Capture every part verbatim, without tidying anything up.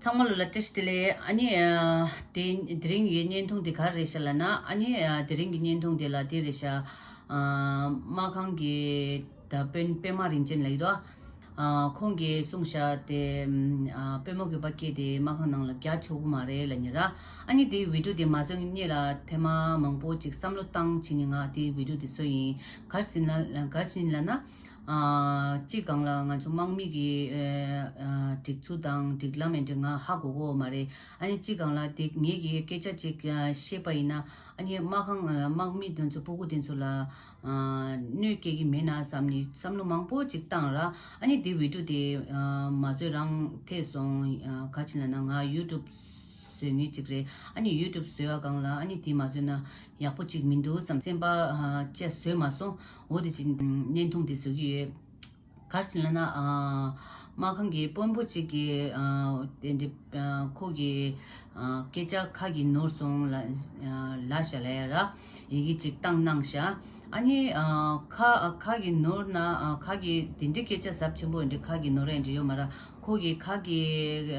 ཚང་མ་ལོ་ལ་བཀྲ་ཤིས་བདེ་ལེགས། ཨ་ནི་ཨ་དེ་དེ་རིང་གི་བརྙན་ཐུང་དེ་ག་རེ་རེད་ཤག་ལབ་ན། ཨ་ནི་ཨ་དེ་རིང་གི་བརྙན་ཐུང་དེ་ལ་དེ་རེད་ཤག་ཨ་སྨར་ཁམས་ཀྱི་ད་དཔོན་པད་མ་རིན་ཆེན་ལབ་ཀྱི་འདུག་ཨ་ཁོང་གིས་གསུངས་ཤག་དེ་ཨ་པད་མ་བཀོད་པ་སྐྱེས་དེ་སྨར་ཁམས་ནང་ལ་རྒྱག་ཆོག་གི་མ་རེད་ལབ་ནི་ར། ཨ་ནི་དེའི་བི་ཌིའོ་དེ་མ་བཟོས་སྔོན་ལ་ཐེངས་མ་མང་པོ་ཅིག་བསམ་བློ་བཏང་བྱས་ནས་ང་དེའི་བི་ཌིའོ་དེ་བཟོས་ཡིན། ག་རེ་ཟེར་ན་ག་རེ་ཟེར་ན། ཨ་སྤྱིར་བཏང་ལ་ང་ཚོ་དམག་མི་གི་ཨ་ཨ་སྒྲིག་ཚུལ་དང་སྒྲིག་ལམ་ཨེ་འདྲ་ང་ཧ་གོ་གོ་མ་རེད། ཨ་ནི་སྤྱིར་བཏང་ལ་དེ་ངེད་ཀྱི་སྐད་ཆ་ཅིག་ཨ་བཤད་པ་ཡིན་ན། ཨ་ནི་སྨར་ཁམས་དམག་མི་དེ་ཚོ་སྤུ་གུ་དེ་ཚོ་ལ་ཨ་གནོད་སྐྱེལ་གྱི་མེད་ན་བསམ་ནས་བསམ་བློ་མང་པོ་ཅིག་བཏང་ར། ཨ་ནི་དེ་བི་ཌིའོ་དེ་ཨ་མ་བཟོས་རང་ཐད་སོང་། ཨ་ག་ཅི་ལབ་ན་ང་ཡུ་ཊུབ་བཟོ་མཁན་ཅིག་རེད། ཨ་ནི་ཡུ་ཊུབ་བཟོ་བ་སྒང་ལ་ཨ་ནི་དེ་མ་བཟོས་ན་ཡག་པོ་ཅིག་མི་འདུག་བསམ། སེམས་པ་ཨ་ཅིག་བཟོས་མ་སོང་། འོ་དེ་ཅིག་བརྙན་ཐུང་དེ་བཟོ་གི་ཡོད། ག་རེ་ཟེར་ན་ཨ་སྨར་ཁམས་ཀྱི་དཔོན་པོ་གཅིག་གིས་ཨ་དེ་འདྲ་ཨ་ཁོ་གི་ཨ་སྐད་ཆ་ཁ་གི་ནོར་སོང་ལབ་ཨ་ལབ་ཤག་ལབ་ཡ་ར། ཡི་གེ་ཅིག་བཏང་གནང་ཤག་ཨ་ནི་ཨ་ཁ་ཁ་གི་ནོར་ན་ཨ་ཁ་གི་དེ་འདྲའི་སྐད་ཆ་ཟབ་ཆེན་པོ་འདྲ་ཁ་གི་ནོར་ཡ་འདྲ་ཡོད་མ་ར། ཁོ་གི་ཁ་གི་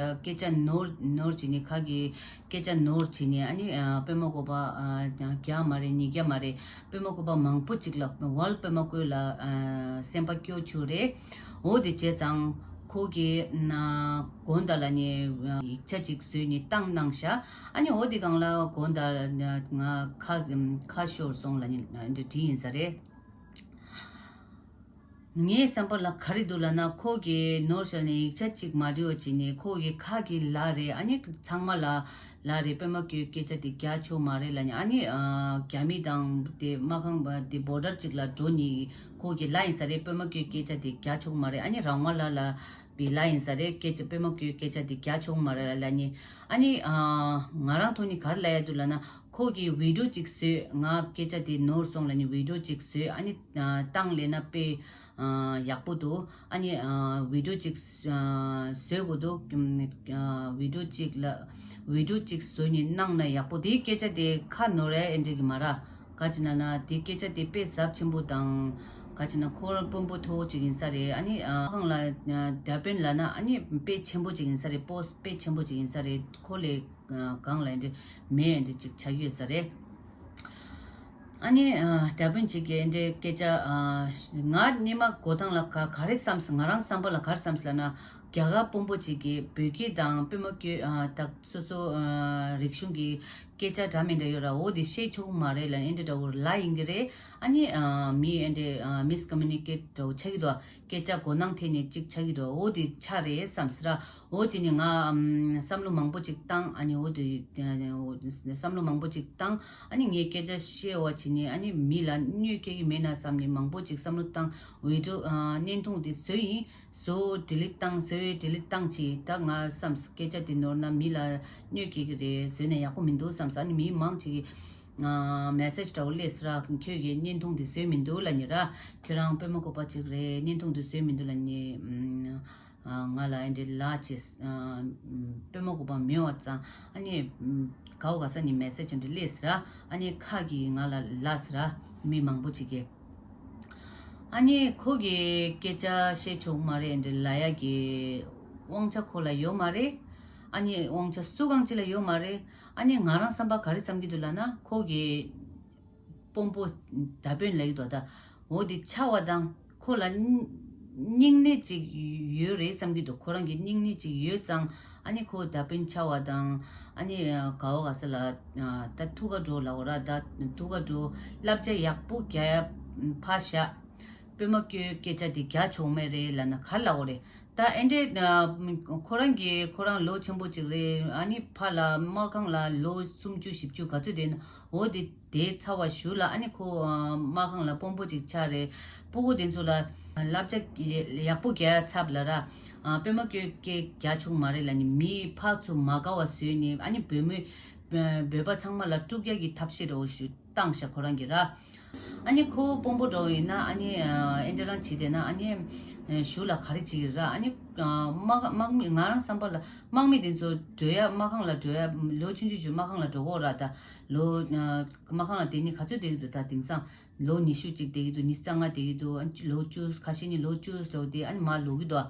ཨ་སྐད་ཆ་ནོར་ནོར་བྱས་ནས་ཁ་གི་སྐད་ཆ་ནོར་བྱས་ནས། ཨ་ནི་ཨ་པད་མ་བཀོད་པ་ཨ་རྒྱག་མ་རེད། ཉིས་བརྒྱ་མ་རེད། པད་མ་བཀོད་པ་མང་པོ་ཅིག་ལ་ཝརལ་པད་མ་བཀོད་ལ་ཨ་སེམས་པ་སྐྱོ་བཅུག་རེད། འོ་དེ་བྱས་ཙང་ཁོ་གིས་ན་དགོང་དག་ལ་ནས་ཡིག་ཆ་ཅིག་བཟོས་ནས་བཏང་གནང་ཤག་ཨ་ནི་འོ་དེ་སྒང་ལ་དགོང་དག་ང་ཁ་ཁ་ཤོར་སོང་ལབ་ནས་འདི་བྲིས་ཡིན་ས་རེད། ངའི་བསམ་པ་ལ་ག་རེ་འདུག་ལབ་ན། ཁོ་གིས་ནོར་ཤོར་ནས་ཡིག་ཆ་གཅིག་མ་འབྲི་བ་བྱས་ནས་ཁོ་གི་ཁ་གི་ལག་རེད། ཨ་ནི་ཚང་མ་ལ་ལག་རེད། པད་མ་བཀོད་སྐད་ཆ་དེ་རྒྱག་ཆོག་མ་རེད་ལབ་ནས། ཨ་ནི་ཨ་རྒྱ་མི་དང་དེ་སྨར་ཁམས་དེ་བོར་ཌར་གཅིག་ལ་འགྲོ་ནི་ཁོ་གི་ལག་ཡིན་ས་རེད། པད་མ་བཀོད་སྐད་ཆ་དེ་རྒྱག་ཆོག་མ་རེད། ཨ་ནི་རང་དབང་ལགས་ལ་བི་ལག་ཡིན་ས་རེད། སྐད་ཆ་པད་མ་བཀོད་སྐད་ཆ་དེ་རྒྱག་ཆོག་མ་རེད་ལབ་ནས། ཨ་ནི་ཨ་ང་རང་ཐོག་ནས་ག་རེ་ལབ་ཡ་འདུག་ལབ་ན། ཁོ་གིས་བི་ཌིའོ་གཅིག་བཟོས། ང་སྐད་ཆ་དེ་ནོར་སོང་ལབ་ནས་བི་ཌིའོ་གཅིག་བཟོས། ཨ་ནི་ཨ་བཏང་ལབ་ན་དཔེ་ཨ་ཡག་པོ་འདུག་ཨ་ནི་ཨ་བི་ཌིའོ་གཅིག་ཨ་བཟོ་དགོས་འདུག་ཨ་བི་ཌིའོ་གཅིག་ལ་བི་ཌིའོ་གཅིག་བཟོས་ནས་གནང་ན་ཡག་པོ། དེའི་སྐད་ཆ་དེ་ཁ་ནོར་ཡ་ཨེ་འགྲིག་གི་མ་རེད། ག་ཅི་ན་ན་དེ་སྐད་ཆ་དེ་དཔེ་ཟབ་ཆེན་པོ་དང་། ག་ཅི་ན་ཁོ་རང་དཔོན་པོ་མཐོ་བོ་ཅིག་ཡིན་ས་རེད། ཨ་ནི་ཨ་ཁང་ལ་ཨ་རྒྱ་དཔོན་ལབ་ན་ཨ་ནི་དཔེ་ཆེན་པོ་ཅིག་ཡིན་ས་རེད། པོ་སི་དཔེ་ཆེན་པོ་ཅིག་ཡིན་ས་རེད། ཁོ་ལས་ཨ་གང་ལ་འདྲ་མེད་འདྲ་ཅིག་ཆགས་ཡོད་ས་རེད། ཨ་ནི་ཨ་རྒྱ་དཔོན་ཅིག་གིས་འདྲ་སྐད་ཆ་ཨ་ང་སྔོན་མ་འགོ་སྟངས་ལ་ག་ག་རེ་བསམས། ང་རང་བསམ་པ་ལ་ག་རེ་བསམས་ལབ་ན། རྒྱ་གར་དཔོན་པོ་ཅིག་གིས་བོད་སྐད་དང་པད་མ་བཀོད་ཨ་ད་སོ་སོ་ཨ་རིག་གཞུང་གི་སྐད་ཆ་འདྲ་མི་འདྲ་ཡོད་ར། འོ་དེ་བཤད་ཆོག་མ་རེད་ལབ་ཨེ་འདྲ་འདྲ་བོ་ལབ་ཡིན་གྱི་རེད། ཨ་ནི་ཨ་མི་ཨེ་འདྲ་ཨ་མིས་ཀོ་མུ་ནི་ཀེཊ་འདྲ་བོ་ཆགས་ཀྱི་འདུག་སྐད་ཆ་གོ་སྣང་ཐེབས་ནས་ཅིག་ཆགས་ཀྱི་འདུག་འོ་དེ་ཆགས་རེད་བསམས་ཟེར་ར། འོ་བྱས་ནས་ང་ཨམ་བསམ་བློ་མང་པོ་ཅིག་བཏང་། ཨ་ནི་འོ་དེ་བསམ་བློ་མང་པོ་ཅིག་བཏང་། ཨ་ནི་ངས་སྐད་ཆ་བཤད་པ་བྱས་ནས་ཨ་ནི་མི་ལ་གནོད་སྐྱེལ་གྱི་མེད་ན་བསམ་ནས་མང་པོ་ཅིག་བསམ་བློ་བཏང་། བི་ཌིའོ་ཨ་བརྙན་ཐུང་དེ་བཟོས་ཡིན། བཟོ་ཌི་ལིཊ་བཏང་། བཟོས་ཌི་ལིཊ་བཏང་བྱས། ད་ང་བསམས། སྐད་ཆ་དེ་ནོར་ན་མི་ལ་གནོད་སྐྱེལ་གྱི་རེད། བཟོས་ན་ཡག་པོ་མི་འདུག་བསམས། ཨ་ནི་མི་མང་ཅིག་གིས་ཨ་མེ་སེཇ་འདྲ་བོ་སླེབས་ཟེར་ར། ཁྱོད་ཀྱིས་བརྙན་ཐུང་དེ་བཟོས་མི་འདུག་ལབ་ནི་ར། ཁྱོད་རང་པད་མ་བཀོད་པ་ཅིག་རེད། བརྙན་ཐུང་དེ་བཟོས་མི་འདུག་ལབ་ནི་ཨ་ང་ལ་ཨེ་འདྲ་ལབ་བྱས། ཨ་པད་མ་བཀོད་པ་མེད་པ་ཙང་། ཨ་ནི་ག་བ་ག་ས་ནས་མེ་སེཇ་འདྲ་སླེབས་ཟེར་ར། ཨ་ནི་ཁ་གིས་ང་ལ་ལབ་ཟེར་ར། མི་མང་པོ་ཅིག་གིས། ཨ་ནི་ཁོ་གིས་སྐད་ཆ་བཤད་ཆོག་མ་རེད་འདྲ་ལབ་ཡ་གི་དབང་ཆ་ཁོ་ལ་ཡོད་མ་རེད། ཨ་ནི་དབང་ཆ་སུ་གང་ཅི་ལ་ཡོད་མ་རེད། ཨ་ནི་ང་རང་བསམ་པ་ག་རེ་བསམ་གྱི་འདུག་ལབ་ན། ཁོ་གི་དཔོན་པོ་ད་དཔོན་ལབ་ཀྱི་འདུག་ད། འོ་དེ་ཆགས་པ་དང་ཁོ་ལ་སྙིང་ནད་ཅིག་ཡོད་རེད་བསམ་གྱི་འདུག་ཁོ་རང་གི་སྙིང་ནད་ཅིག་ཡོད་ཙང་། ཨ་ནི་ཁོ་ད་དཔོན་ཆགས་པ་དང་། ཨ་ནི་ག་བ་ག་ས་ལ་ད་ཐུགས་ཁ་འགྲོ་ལབ་པ་ར། ད་ཐུགས་ཁ་འགྲོ། བསླབ་བྱ་ཡག་པོ་རྒྱག་ཡ་ཕར་བཞག་པད་མ་བཀོད་སྐད་ཆ་དེ་རྒྱག་ཆོག་མེད་རེད་ལབ་ན་ག་རེ་ལབ་དགོས་རེད། ད་ཨེ་འདྲས་ཁོ་རང་གིས་ཁོ་རང་ལོ་ཆེན་པོ་ཅིག་རེད། ཨ་ནི་ཕར་ལ་སྨར་ཁམས་ལ་ལོ་སུམ་ཅུ་བཞི་བཅུ་ག་ཚོད་བསྡད་ན། འོ་དེ་དེའི་ཚར་བ་གཞུག་ལ་ཨ་ནི་ཁོ་ཨ་སྨར་ཁམས་ལ་དཔོན་པོ་ཅིག་ཆགས་རེད། སྤུ་གུ་དེ་ཚོ་ལ་བསླབ་བྱ་ཡག་པོ་རྒྱག་ཚར་ལབ་ར། ཨ་པད་མ་བཀོད་སྐད་རྒྱག་ཆོག་མ་རེད་ལབ་ནི་མི་ཕར་ཚུར་མ་དགའ་བ་བཟོས་ནས། ཨ་ནི་བོད་མི་བོད་པ་ཚང་མ་ལ་དཀྲུག་རྒྱག་གི་ཐབས་ཤེས་འདྲ་བོ་ཞིག་བཏང་ཤག་ཁོ་རང་གིས་ར། ཨ་ནི་ཁོ་དཔོན་པོ་འདྲ་བོ་ཡིན་ན་ཨ་ནི་ཨ་ཨེ་འདྲ་རང་བྱེད་བསྡད་ན་ཨ་ནི་ཨ་གཞུག་ལ་ག་རེ་བྱེད་ཀྱི་ར། ཨ་ནི་ཨ་དམག་དམག་མི་ང་རང་བསམ་པ་ལ་དམག་མི་དེ་ཚོ་འགྲོ་ཡ་སྨར་ཁམས་ལ་འགྲོ་ཡ་ལོ་ཆུང་ཆུང་ཆུང་སྨར་ཁམས་ལ་འགྲོ་གོ་ར། ད་ལོ་ཨ་སྨར་ཁམས་ལ་བསྡད་ནི་ག་ཚོད་བསྡད་ཀྱི་འདུག་ད་དེང་སང་ལོ་ཉི་ཤུ་གཅིག་བསྡད་ཀྱི་འདུག་ཉི་ཤུ་རྩ་ལྔ་བསྡད་ཀྱི་འདུག་ཨ་ནི་ལོ་བཅུ་ཁ་ཤས་ནི་ལོ་བཅུ་འགྲོ་དེ་ཨ་ནི་མར་ལོག་གི་འདུག་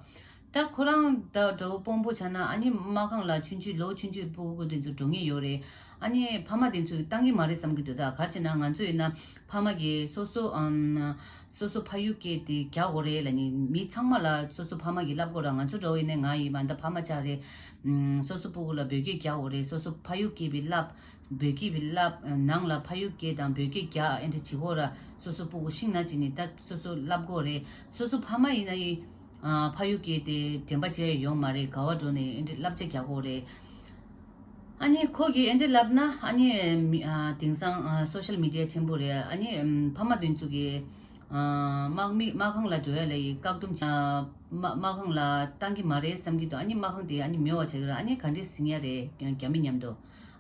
ད་ཁོ་རང་ད་འདྲ་བོ་དཔོན་པོ་ཆགས་ན་ཨ་ནི་མ་ཁང་ལ་ཆུང་ཆུང་ལོ་ཆུང་ཆུང་སྤུ་གུ་དེ་ཚོ་འགྲོ་ངེས་ཡོད་རེད། ཨ་ནི་ཕ་མ་དེ་ཚོས་བཏང་གི་མ་རེད་བསམ་གྱི་འདུག་ད་ག་རེ་བྱས་ན་ང་ཚོ་ཡིན་ན་ཕ་མ་གིས་སོ་སོ་ཨམ་སོ་སོ་ཕ་ཡུལ་སྐད་དེ་རྒྱག་དགོས་རེད་ལབ་ནི་མི་ཚང་མ་ལ་སོ་སོ་ཕ་མ་གིས་བསླབ་དགོས་ར། ང་ཚོ་འདྲ་བོ་ཡིན་ན་ང་ཡིས་མ་ད་ཕ་མ་ཆགས་རེད། ཨམ་སོ་སོ་སྤུ་གུ་ལ་བོད་སྐད་རྒྱག་དགོས་རེད། སོ་སོ་ཕ་ཡུལ་སྐད་བི་བསླབ། བོད་སྐད་བི་བསླབ། ནང་ལ་ཕ་ཡུལ་སྐད་དང་བོད་སྐད་རྒྱག་ཨེ་འདྲ་བྱེད་དགོས་ར། སོ་སོ་སྤུ་གུ་ཤིང་ན་ཅི་ནི་ད་སོ་སོ་བསླབ་དགོས་རེད། སོ་སོ་ཕ་མ་ཡིན་ན་ཡི་ཨ་ཕ་ཡུལ་སྐད་དེ་དྲན་པ་བརྗེད་ཡོང་མ་རེད། ག་བ་འགྲོ་ནས་ཨེ་འདྲ་བསླབ་བྱ་རྒྱག་དགོས་རེད། ཨ་ནི་ཁོ་གིས་ཨེ་འདྲ་ལབ་ན་ཨ་ནི་མི་ཨ་དེང་སང་ཨ་སོ་ཤལ་མི་ཌི་ཡ་ཆེན་པོ་རེད། ཨ་ནི་ཨམ་ཕ་མ་དེ་ཚོ་གིས་ཨ་དམག་མི་དམག་ཁང་ལ་འགྲོ་ཡ་ལ་ཡི་བཀག་སྡོམ་བྱ། ཨ་དམག་དམག་ཁང་ལ་བཏང་གི་མ་རེད་བསམ་གྱི་འདུག་ཨ་ནི་དམག་ཁང་དེ་ཨ་ནི་མེད་པ་བྱ་གི་རེད། ཨ་ནི་ག་འདྲས་ཟིན་ཡ་རེད། རྒྱ་མི་མཉམ་དུ།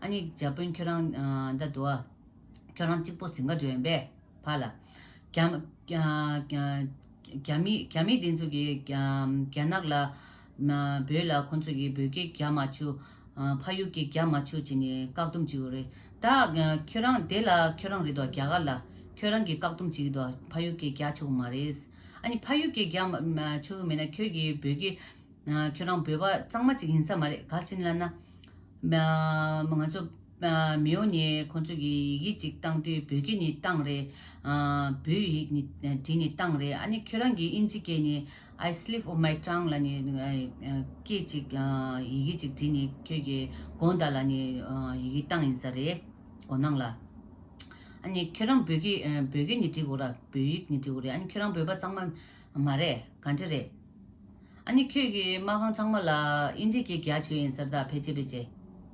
ཨ་ནི་འཇར་པན་ཁྱོད་རང་ཨ་ད་འདུག་ཨ། ཁྱོད་རང་གཅིག་པོ་ཟིན་ག་འགྲོ་ཡིན་པས་ཕ་ལ། རྒྱ་རྒྱ་རྒྱ་མི་རྒྱ་མི་དེ་ཚོ་གིས་རྒྱ་རྒྱ་ནག་ལ་མ་བོད་ལ་ཁོང་ཚོ་གིས་བོད་སྐད་རྒྱག་མ་བཅུག་ཨ་ཕ་ཡུལ་སྐད་རྒྱག་མ་བཅུག་ཅེས་ནས་བཀག་སྡོམ་བྱེད་དགོས་རེད། ད་ཁྱོད་རང་དེ་ལ་ཁྱོད་རང་རེད་དོ་རྒྱ་གར་ལ་ཁྱོད་རང་གིས་བཀག་སྡོམ་བྱེད་ཀྱི་འདུག་ཕ་ཡུལ་སྐད་རྒྱག་ཆོག་གི་མ་རེད། ཨ་ནི་ཕ་ཡུལ་སྐད་རྒྱག་མ་མ་ཆོག་གི་མེད་ན་ཁྱོད་ཀྱིས་བོད་སྐད་ཨ་ཁྱོད་རང་བོད་པ་གཙང་མ་ཅིག་ཡིན་ས་མ་རེད། ག་རེ་བྱས་ནས་ལབ་ན། མ་མ་ང་ཚོ་ཨ་མི་ཡོང་ནས་ཁོང་ཚོ་གིས་ཡི་གེ་ཅིག་བཏང་དུས་བོད་སྐད་ནས་བཏང་རེད། ཨ་བོད་ཡིག་ནས་བྲིས་ནས་བཏང་རེད། ཨ་ནི་ཁྱོད་རང་གིས་དབྱིན་ཇི་སྐད་ནས་I slip of my tongue ལབ་ནས་ཨ་ཨ་སྐད་ཅིག་ཨ་ཡི་གེ་ཅིག་བྲིས་ནས་ཁྱོད་ཀྱིས་དགོངས་དག་ལབ་ནས་ཨ་ཡི་གེ་བཏང་ཡིན་ས་རེད། མགོ་ནང་ལ། ཨ་ནི་ཁྱོད་རང་བོད་སྐད་ཨ་བོད་སྐད་ནས་འབྲི་དགོས་ར། བོད་ཡིག་ནས་འབྲི་དགོས་རེད། ཨ་ནི་ཁྱོད་རང་བོད་པ་གཙང་མ་མ་རེད། ག་འདྲ་རེད། ཨ་ནི་ཁྱོད་ཀྱིས་དམག་ཁང་ཚང་མ་ལ་དབྱིན་ཇི་སྐད་རྒྱག་བཅུག་ཡིན་ས་རེད་ད། ཕལ་ཆེར་ཕལ་ཆེར་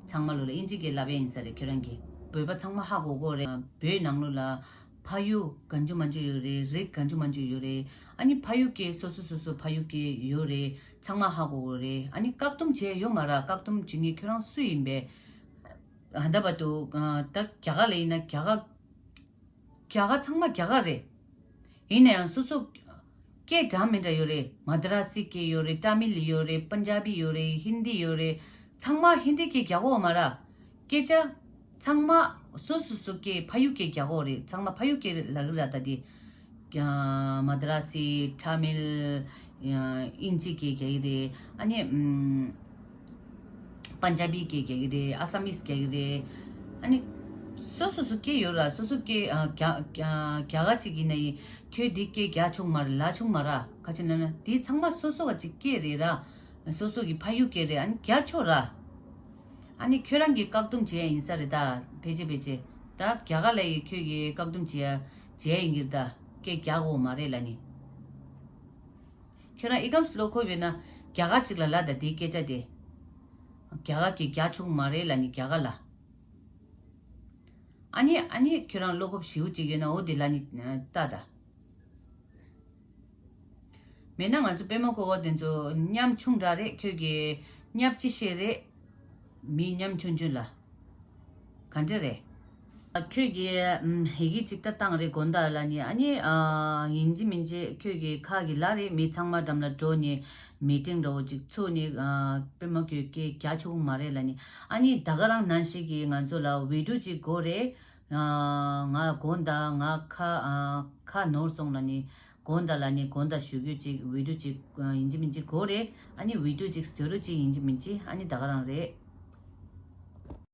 ཚང་མ་ལོ་ལ་དབྱིན་ཇི་སྐད་ལབ་ཡ་ཡིན་ས་རེད། ཁྱོད་རང་གིས་བོད་པ་ཚང་མ་ཧ་གོ་གོ་རེད། བོད་ནང་ལོ་ལ་ཕ་ཡུལ་གང་བྱུང་མང་བྱུང་ཡོད་རེད། རིགས་གང་བྱུང་མང་བྱུང་ཡོད་རེད། ཨ་ནི་ཕ་ཡུལ་སྐད་སོ་སོ་སོ་སོ་ཕ་ཡུལ་སྐད་ཡོད་རེད། ཚང་མ་ཧ་གོ་གོ་རེད། ཨ་ནི་བཀག་སྡོམ་བྱས་ཡོད་མ་ར། བཀག་སྡོམ་བྱེད་མཁན་ཁྱོད་རང་སུ་ཡིན་པས། ཨ་ད་བར་དུ་ཨ་ད་རྒྱ་གར་ལ་ཡིན་ན་རྒྱ་གར་རྒྱ་གར་ཚང་མ་རྒྱ་གར་རེད། ཡིན་ན་ཡང་སོ་སོ་སྐད་འདྲ་མི་འདྲ་ཡོད་རེད། མ་དྲ་སི་སྐད་ཡོད་རེད། ཏ་མིལ་ཡོད་རེད། པན་ཇ་བི་ཡོད་རེད། ཧིན་དི་ཡོད་རེད། ཚང་མ་ཧིན་དི་སྐད་རྒྱག་གོ་མ་ར། སྐད་ཆ་ཚང་མ་སོ་སོ་སོ་སྐད་ཕ་ཡུལ་སྐད་རྒྱག་གོ་རེད། ཚང་མ་ཕ་ཡུལ་སྐད་ལབ་གི་ར་ད་དེ། ཨ་མ་དྲ་སི། ཏ་མིལ། ཨ་དབྱིན་ཇི་སྐད་རྒྱག་གི་རེད། ཨ་ནི་ཨམ། པན་ཇ་བི་སྐད་རྒྱག་གི་རེད། ཨ་ས་མིས་རྒྱག་གི་རེད། ཨ་ནི་སོ་སོ་སོ་སྐད་ཡོད་ར། སོ་སོ་སྐད་ཨ་རྒྱ་རྒྱ་རྒྱ་གར་གཅིག་ཡིན་ན་ཡིན། ཁྱོད་འདི་སྐད་རྒྱག་ཆོག་མ་རེད། ལབ་ཆོག་མ་ར། ག་ཅི་ན་ན་འདི་ཚང་མ་སོ་སོ་ག་ཅིག་སྐད་རེད་ར། སོ་སོ་གི་ཕ་ཡུལ་སྐད་རེད། ཨ་ནི་རྒྱག་ཆོག་ར། ཨ་ནི་ཁྱོད་རང་གིས་བཀག་སྡོམ་བྱས་ཡིན་ས་རེད་ད། ཕལ་ཆེར་ཕལ་ཆེར་ད་རྒྱ་གར་ལ་ཡི་ཁྱོད་ཀྱིས་བཀག་སྡོམ་བྱས་བྱས་ཡིན་གྱི་རེད་ད། སྐད་རྒྱག་དགོས་མ་རེད་ལབ་ནི། ཁྱོད་རང་ཨི་ཁམས་སུ་བློ་ཁོག་ཡོད་ན་རྒྱ་གར་ཅིག་ལ་ལབ་ད་དེའི་སྐད་ཆ་དེ། རྒྱ་གར་གྱིས་རྒྱག་ཆོག་མ་རེད་ལབ་ནི་རྒྱ་གར་ལ། ཨ་ནི་ཨ་ནི་ཁྱོད་རང་བློ་ཁོག་ཞེ་པོ་ཅིག་ཡོད་ན་འོ་དེ་ལབ་ནི་ལྟ་ད། མེད་ན་ང་ཚོ་པད་མ་ཁོ་བ་དེ་ཚོ་ཉམ་ཆུང་འདྲ་རེད། ཁྱོད་ཀྱིས་ཉབ་ཅི་ཤེས་རེད། མི་ཉམ་ཆུང་ཆུང་ལ། ག་འདྲ་རེད། ཁྱོད་ཀྱིས་ཨམ་ཡི་གེ་ཅིག་ལྟ་བཏང་རེད་དགོན་བདག་ལ་ནི། ཨ་ནི་ཨ་ཡིན་གཅིག་མིན་གཅིག་ཁྱོད་ཀྱི་ཁ་གི་ལ་རེད། མི་ཚང་མ་འགྲམ་ལ་འགྲོ་ནས་མི་ཊིང་འདྲ་བོ་ཅིག་ཚུགས་ནས་ཨ་པད་མ་ཁྱོད་སྐད་རྒྱག་ཆོག་གི་མ་རེད་ལབ་ནི། ཨ་ནི་ད་ག་རང་ནང་བཞིན་གྱི་ང་ཚོ་ལ་བི་ཌིའོ་ཅིག་དགོས་རེད། ཨ་ང་དགོན་བདག་ང་ཁ་ཨ་ཁ་ནོར་སོང་ལབ་ནི། དགོན་བདག་ལ་ནི་དགོན་བདག་ཞུ་རྒྱུ་ཅིག་བི་ཌིའོ་ཅིག་ཨ་ཡིན་གཅིག་མིན་གཅིག་དགོས་རེད། ཨ་ནི་བི་ཌིའོ་ཅིག་བཟོ་རྒྱུ་ཅིག་ཡིན་གཅིག་མིན་གཅིག་ཨ་ནི་ད་ག་རང་རེད།